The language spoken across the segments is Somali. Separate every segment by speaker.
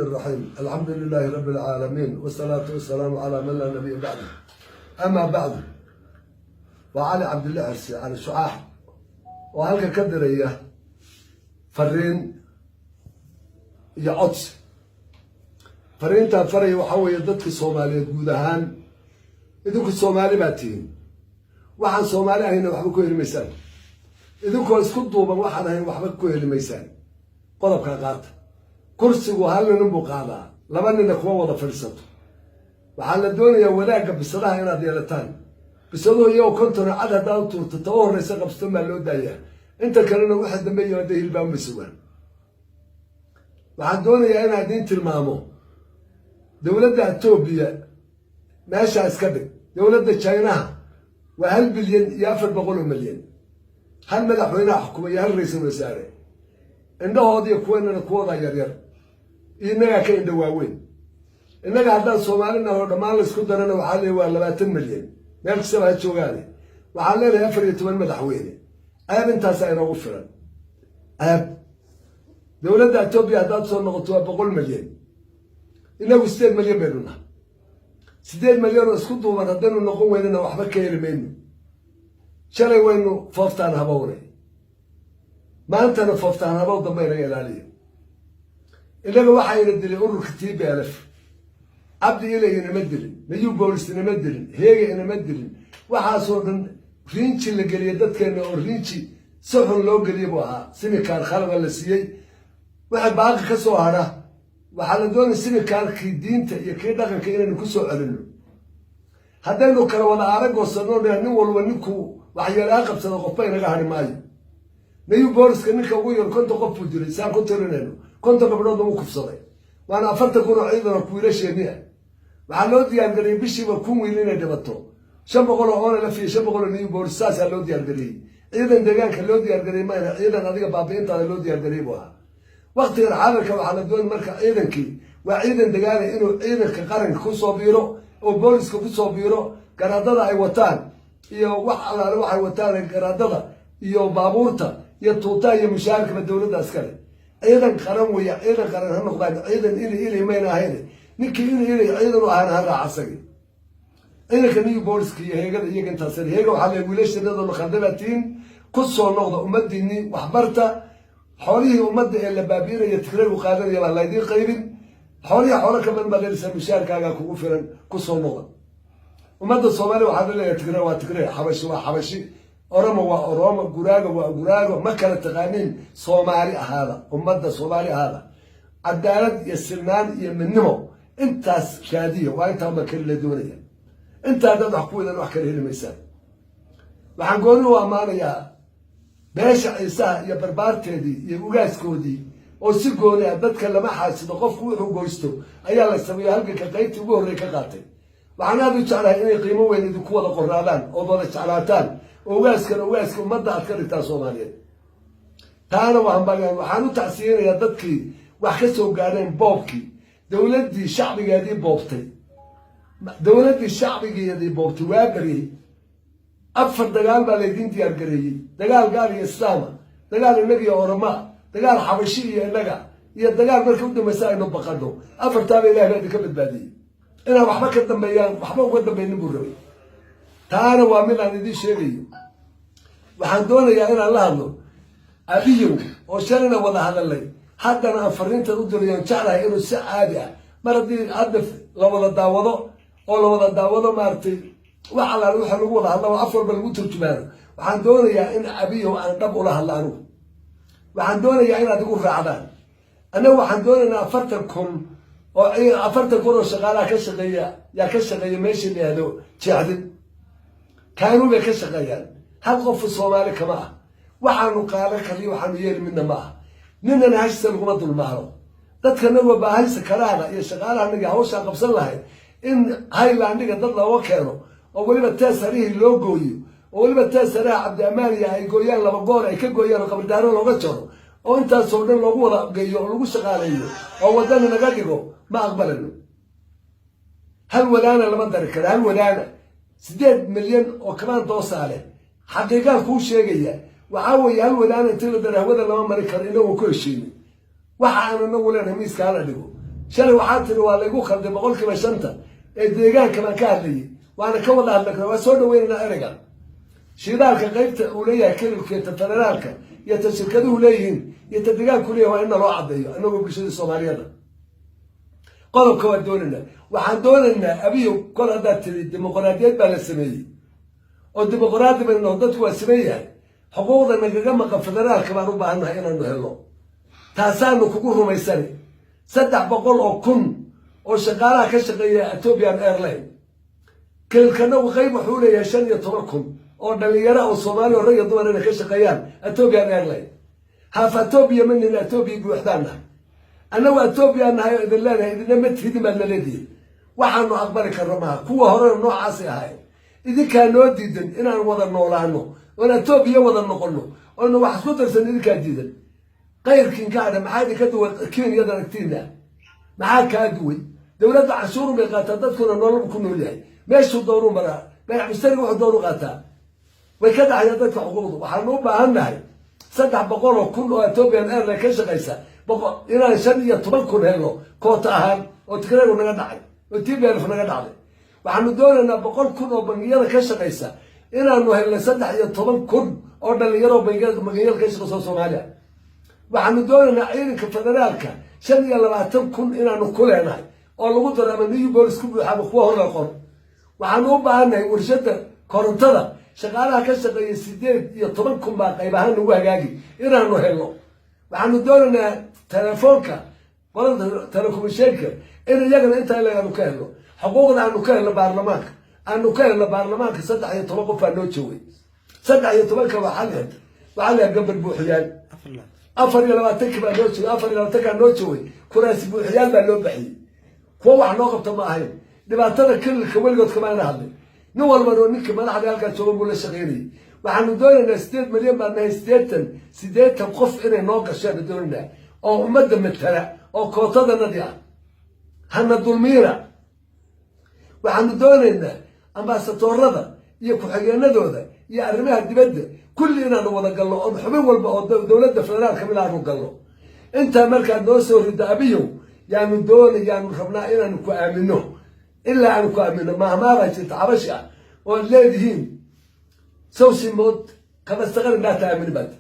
Speaker 1: الرحيم، الحمد لله رب العالمين، والصلاة والسلام على من لا نبي بعده، أما بعد. Waa Cali Cabdilla Xirsi, Cali Shucaax, oo halka ka diraya fariin iyo codsi. Fariintaan faraya waxaa weeye dadka Soomaaliyeed guud ahaan: idinku Soomaali baa tihiin, waxaan Soomaali ahayna waxba ku heli maysaan. Idinkoo isku duuban waxaan ahayn waxba ku heli maysaan. Qodobkaa qaata: kursigu hal nin buu qaadaa, laba nina kuma wada fadhiisato. Waxaa la doonayaa wadaagga bisadaha inaad yeelataan. Bisaduhu iyagoo 50 cad haddaad u tuurto, taba horraysa qabsato maa loo daayaa, inta kalena waxa dambe yimaada hilbaan bay sugaan. Waxaan doonayaa inaan idiin tilmaamo dowladda Etoobiya meeshaa iska dhig. Dowladda Jinaha waa 1 bilyan iyo 400 milyan. Hal madaxweynaha xukuma iyo hal ra-iisul wasaare. Indhahoodiiyo kuwanana kuwooda yaryar iyo innagaa ka indha waaweyn. Innaga haddaan Soomaalina oo dhammaan laysku darana, waxaa leeya waa 20 milyan, meel kastaba ha joogaane. Waxaan leenahay 14 madaxweyne. Ceeb intaasaa inoogu filan ceeb. Dowladda Etoobiya haddaad soo noqoto waa 100 milyan, inagu 8 milyan baynu nahay. 8 milyan oo isku duuban haddaynu noqon weynana, waxba ka heli mayno. Shalay waynu fooftaan habowne, maantana fooftaan habow dambe inaga ilaaliya. Innaga waxayna dilay ururka TPLF. Cabdi Ilay inama dilin, Mayu Boolis inama dilin, Heega inama dilin. Waxaasoo dhan riinji la geliya dadkeena oo riinji si xun loo geliya buu ahaa. Simikaar khalada la siiyey. Waxa baaqi ka soo hadha, waxaa la doonaya simikaarkii diinta iyo kii dhaqanka inaynu ku soo celino. Haddaynu kala wada aaragoosanno, nin walba ninkuu waxyeelaa qabsado, qofba inaga hadhi maayo. Mayu Booliska ninka ugu yar 50 qof buu dilay, saan ku tirinayno. 50 gabdhoodna wuu kufsaday, waana 40,000 oo ciidan oo wiilasheeni ah. Waxaa loo diyaargariyey bishiiba 1000 wiil inay dhibato, 500 oo ONLF iyo 500 oo New Boolis. Saasaa loo diyaargariyey. Ciidan deegaanka loo diyaargariyey mayna, ciidan adiga baabi'intaada loo diyaargariyey buu ahaa. Waktigan xaadirka waxaa la doonay marka ciidankii waa ciidan degaana inuu ciidanka qaranka kusoo biiro oo booliska kusoo biiro. Garaadada ay wataan iyo wax allaale waxay wataan, garaadada iyo baabuurta iyo tuutaha iyo mushaharkaba dowladda iskale. Ciidan qaran weya, ciidan qaran ha noqdaan. Ciidan ili ili mayna ahayn. Ninkii ili ili ciidan u ahaana ha raaca asagi. Ciidanka New Booliska iyo Heegada iyaga intaas heega waxaa le wiilashanadoo khaldabaatiin ku soo noqda ummadiinii waxbarta. Xoolihii ummadda ee la baabi'inaya, Tigraygu qaadanaya, baa laydiin qaybin. Xoolihii xoolo ka badan baad leelaysaa, mushaharkaagaa kugu filan. Ku soo noqda ummadda Soomaaliya. Waxaa la leeyahay Tigray waa Tigray, Xabashi waa Xabashi, Oromo waa Oromo, Guraaga waa Guraago. Ma kala taqaaniin. Soomaali ahaada, ummadda Soomaali ahaada. Cadaalad iyo sinaan iyo midnimo intaas raadiya. Waa intaa baa keli la doonaya. Intaa haddaad wax ku wadaan, wax kala heli maysaan. Waxaan gooni u ammaanayaa beesha Ciisaha iyo barbaarteedii iyo ugaaskoodii oo si gooni ah. Dadka lama xaasido, qofku wuxuu goysto ayaa la sameeya. Halganka qaybtii ugu horrey ka qaatay. Waxaan aada u jeclahay inay qiimo weyn idinku wada qoraadaan ood wada jeclaataan oo ugaaskana ugaaska ummadda aad ka dhigtaan Soomaaliyeed. Taana waa hambalyan. Waxaan u tacsiyeynayaa dadkii wax ka soo gaadheen boobkii dowladdii shacbigeedii boobtay. Dowladdii shacbigeedii boobtay waa baryey. Afar dagaal baa laydiin diyaargareeyey: dagaal gaal iyo islaama, dagaal innaga iyo oromaa, dagaal Xabashi iyo innaga, iyo dagaal marka u dambaysa aynu baqano. Afartaaba Ilahi baa idinka badbaadiyey. Inaan waxba ka dambeeyaan, waxba uga dambaynin buu rabay. Taana waa mid aan idiin sheegayo. Waxaan doonayaa inaan la hadlo Abiyow oo shalayna wada hadalnay, haddana aan fariintan u dirayoon jeclahay inuu si caadi ah, mar haddii hadda la wada daawado oo la wada daawado, maaragtay, wax allaale waxa lagu wada hadla oo af walba lagu turjumaano. Waxaan doonayaa in Abiyow aan dhab ula hadlo anigu. Waxaan doonayaa inaad igu raacdaan. Annagu waxaan doonaynaa 40,000 oo 40,000 oo shaqaalaha ka shaqeeya. Yaa ka shaqeeya meesha la yihahdo Jeexdin? Kaanuu bay ka shaqeeyaan. Hal qofu Soomaali kama ah. Waxaanu qaadan karniyo waxaanu yeeli midna ma ah. Ninana hashisa laguma dulmaalo. Dadkanaga baahaysa karaada iyo shaqaalaha naga hawshaa qabsan lahayd in highlandiga dad looga keeno oo weliba teesarihii loo gooyo, oo weliba teesaraha Cabdiamaaniya ay gooyaan, laba goor ay ka gooyaan, oo Qabardaaro looga jaro, oo intaasoo dhan loogu wada geeyo oo lagu shaqaaleeyo oo waddani laga dhigo, ma aqbalano. Hal wadaana lama dari karo, hal wadaana. 8 milyan oo kamaan doosaa leh. Xaqiiqaan kuu sheegaya waxaa weeye, hal wadaana intii la dara hawada lama mari karo inagoo ku heshiinin. Waxa aan inagu leenahay miiska hala dhigo. Shalay waxaa tiri waa laygu khalday 5% ee deegaanka baan ka hadlayay, waana ka wada hadla kara, waa soo dhaweynaynaa ereyga. Shidaalka qaybta uu leeyahay kelilka, ta federaalka iyo ta shirkaduhu leeyihiin iyo ta deegaanku leeyahay waa in naloo caddeeyo, annagoo bulshada Soomaaliyada. Qodobka waan doonaynaa, waxaan doonaynaa, Abiyow, kol haddaad tiri dimuqraadiyad baa la sameeyey oo dimuqraadi baynu, dadku waa siman yahay, xuquuqda nagaga maqan federaalka baan u baahannahay inaanu helno. Taasaanu kugu rumaysani. 300,000 oo shaqaalaha ka shaqeeya Ethiopian Airline, kelilkanagu qayb wuxuu leeyahay 15,000 oo dhalinyaro oo Soomaaliya oo rag iyo dumar inay ka shaqeeyaan Ethiopian Airline. Haaf Ethiopia ma nihin, Ethiopia buuxdaan nahay annagu. Ethiopia nahay oo idin leenahay, idinna ma tihidin baad na leedihin. Waxaanu aqbali karno maaha. Kuwa horena noocaasay ahayn. Idinkaa noo diidan inaan wada noolaano oon Etoobiya wada noqono oona wax isku darsan. Idinkaa diidan, qayrkiin ka adha. Maxaa idinka duway Kenyada aragtiina? Maxaa kaa duway? Dowladda canshuurun bay qaataa, dadkuna nolol ku nool yahay, meeshuu doonuu maraa, magac mushtariga wuxuu doonu qaataa, way ka dhaxayaan dadka xuquuqdu. Waxaanu u baahan nahay 300,000 oo Ethiopian Airline ka shaqaysa inaan 15,000 helno koota ahaan, oo Tigreegu naga dhacay oo TPLF naga dhacday. Waxaanu doonaynaa 100,000 oo bangiyada ka shaqaysa inaanu helnay, 13,000 oo dhalinyaro bangiyada ka shaqaysa Soomaaliya. Waxaanu doonaynaa ciidanka federaalka 25,000 inaanu ku leenahay oo lagu daro ama new bolis ku buuxa ama kuwa hor la qoro. Waxaanu u baahannahay warshada korontada shaqaalaha ka shaqeeya 18,000 baa qayb ahaan nagu hagaagi inaanu helno. Waxaanu doonaynaa telefoonka, qolada telecommunicationka, in iyagana intaa ilag aanu ka helno, xuquuqda aanu ka helno baarlamaanka, aanu ka helno baarlamaanka. 13 qof baa noo joogay. 13-ka waxaa leeyahay gambar buuxiyaal. 24-ki baa noo joogay, 24-kaa noo joogay, kuraasi buuxiyaal baa loo baxiyey. Kuwa wax noo qabta ma ahayn. Dhibaatada kelilka weligood kamaana hadlin. Nin walbana ninka madaxda halkaa jooga buu la shaqaynayay. Waxaanu doonaynaa, 8 milyan baan nahay, 80 qof inay noo gashaanu doonaynaa oo ummadda matala oo kootadanadii ah. Hana dulmiina. Waxaanu doonaynaa ambaasadoorada iyo ku-xigeenadooda iyo arrimaha dibadda kulli inaanu wada galno, oon xubin walba oo dowladda federaal kamid aanu galno. Intaa markaad noo soo rido, Abiyow, yaanu doona yaanu rabnaa inaanu ku aamino. Ilaa aanu ku aamino, mahmaabaa jirta Xabashi ah oo ad leedihiin sawsimood kabastaqarin dhaata aamini baad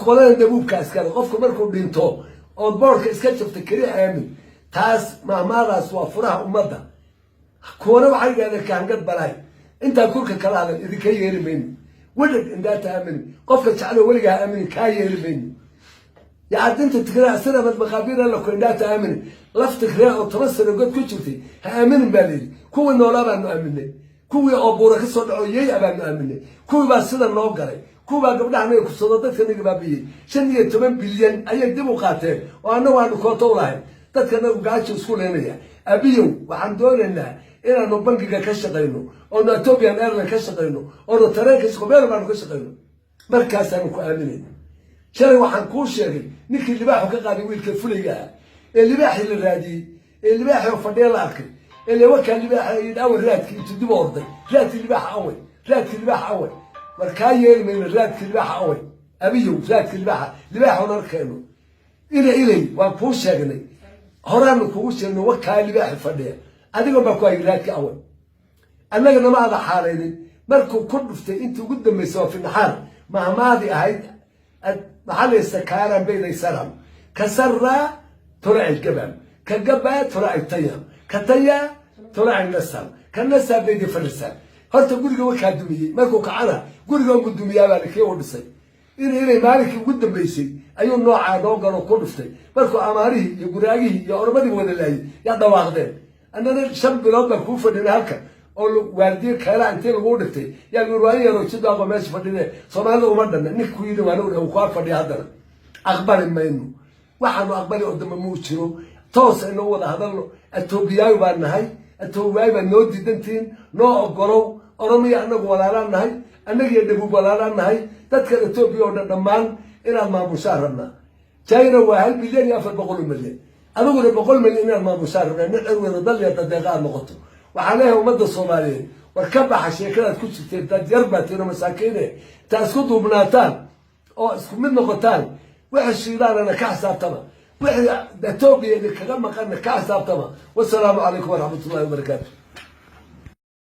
Speaker 1: qolada dabuubka iskale. Qofku markuu dhinto ood boorka iska jabta keli aamin. Taas mahmaadaas waa furaha ummadda. Kuwana waxay yidhahdeen kahangad balaay intaa kulka kala hadal. Idinka yeeli mayno. Wedheg indhaata aamini, qofka jeclo weligaa ha aamini, kaa yeeli mayno. Yacadinta Tigraa sinamad maqaabiir alla ku indhaata aamini. Laf Tigree oo 10 sano god ku jirtay ha aaminin baa layidhi. Kuwii noolaa baanu aaminay, kuwii oo buura ka soo dhaco yey a baanu aaminay. Kuwii baa sida noo galay, kuwii baa gabdhaha naga kusado, dadka naga baabiyey. 15 bilyan ayay dib u qaateen oo annagu aanu kooto u lahayn. Dadka nagu gaajo isku leenaya. Abiyow, waxaan doonaynaa inaanu bangiga ka shaqayno, oonu Ethiopian Airline ka shaqayno, oonu tareen ka shaqo, meel baanu ka shaqayno. Markaasaanu ku aaminayna. Shalay waxaan kuu sheegay ninkii libaaxu ka qaaday wiilka fulayga ah ee libaaxii la raadiyey, ee libaaxii oo fadhiya la arkay, ee lewakaa libaaxa yidhi away raadkii, intuu dib u orday, raadkii libaaxa away, raadkii libaaxa away. War kaa yeeli mayno. Raadkii libaaxa away, Abiyow, raadkii libaaxa, libaaxoon arkayno. Ina ilay waan kuu sheegnay, horaanu kugu sheegnay, wakaa libaaxi fadhiya, adigoon baa ku hayay raadkii away. Annaga nama ada xaalaynin. Markuu ku dhuftay intii ugu dambaysay waa finaxaar. Mahmaadi ahayd maxaa la sakaaran bayday saram kasaraa tolacay gabam ka gabaa tolacay tayam ka taya tolacay nasam ka nasaa bayday farisam. Horta guriga wakaa dumiyey. Markuu kacana guriga unbu dumiyaabaa kii u dhisay. Inay maalinkii ugu dambaysay ayuu noocaa noo galo ku dhuftay. Markuu amaarihii iyo guraagihii iyo ormadii wada laayay yaa dhawaaqdeen. Annana 5 bilood baan kuu fadhinay halka oo waardiye keelaa intii laguu dhigtay yaa waayo yaroo jidaaqo meesha fadhine. Soomaalida uma dhanna. Ninka ku yidhi waan ognahay, uu ku ag fadhiya. Haddana aqbali mayno. Waxaanu aqbali oo dambe muu jiro. Toos inoo wada hadalno. Etoobiyaayo baan nahay, Etoobiyaayo baad noo diidantihiin, noo ogolow. Oromiya annagu walaalaan nahay, annagiyo Dhabuub walaalaan nahay. Dadkan Etoobiya oo dhan dhammaan inaad maamushaan rabnaa. China waa 1 bilyan iyo 400 milyan, adiguna 100 milyan inaad maamushaan rabnaa. Nin cirwada dal iyo dadeeqa aad noqoto. Waxaan leeyahay ummadda Soomaaliyeed, war ka baxa sheekadaad ku jirteen. Dad yar baa tiino masaakiine, intaa isku duubnaataan oo isku mid noqotaan, waxa shiidaanana ka xisaabtama. Wixii Etoobiya idinkaga maqanna ka xisaabtama. Wasalaamu calaykum waraxmatullahi wabarakaatu.